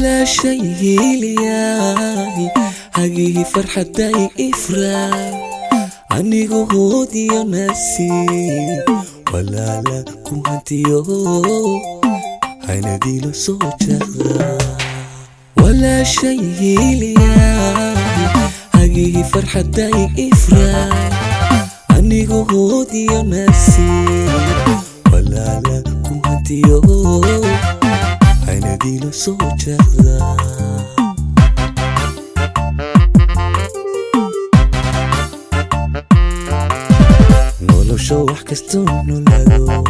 Walaashay hiiliyaay, hagihii farxadday ifraa, anigu hoodiyo nasiib walaala ku hantiyo hanadiilo soo jaqda. Walaashay hiiliyaay, hagihii farxadday ifraa, anigu hoodiyo nasiib walaala ku hantiyo hanadiilo soo jaqda. Nolosha wax kastoo nolado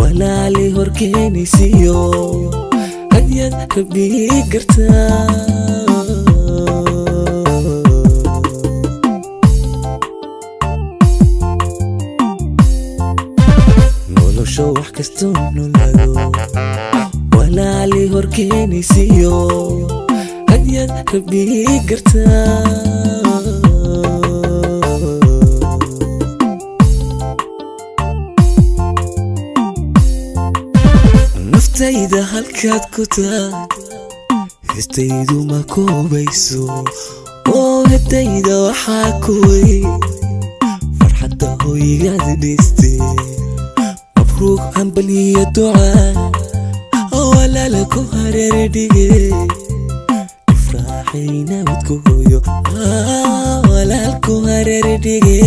walaali horkeenaysiyo hadyad rabbii gartaa. Nolosha wax kastoo nolado walaali horkeenaysiyo hadyad rabbii gartaa. Naftayda halkaad ku taag, hestaydu ma koobayso, oo hedayda waxaa ku wey farxadda hoygaad dhistay. Mabruug, hambaliyo ducaa walaala ku hareer dhige, ifraaxay nabad ku hooyo, walaal ku hareer dhige,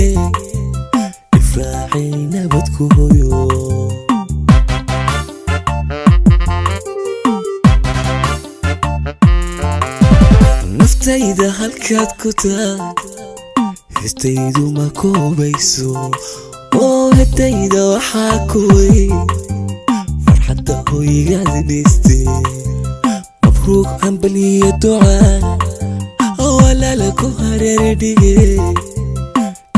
ifraaxay nabad ku hooyo. Naftayda halkaad ku taag, hestaydu ma koobayso, oo hedayda waxaa ku wey farxadda hoygaad dhistay. Mabruug, hambaliyo ducaa walaala ku hareer dhige,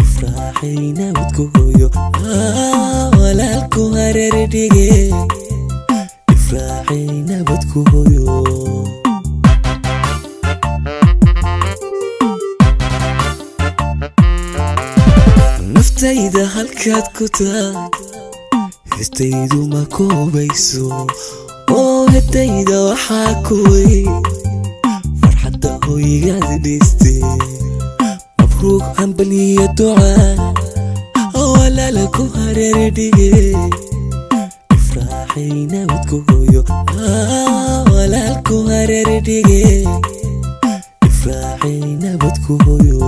ifraaxay nabad ku hooyo, walaal ku hareer dhige, ifraaxay nabad ku hooyo. Naftayda halkaad ku taag, hestaydu ma koobayso, oo hedayda waxaa ku wey farxadda hoygaad dhistay. Mabruug, hambaliyo ducaa walaala ku hareer dhige, ifraaxay nabad ku hooyo, walaal ku hareer dhige, ifraaxay nabad ku hooyo.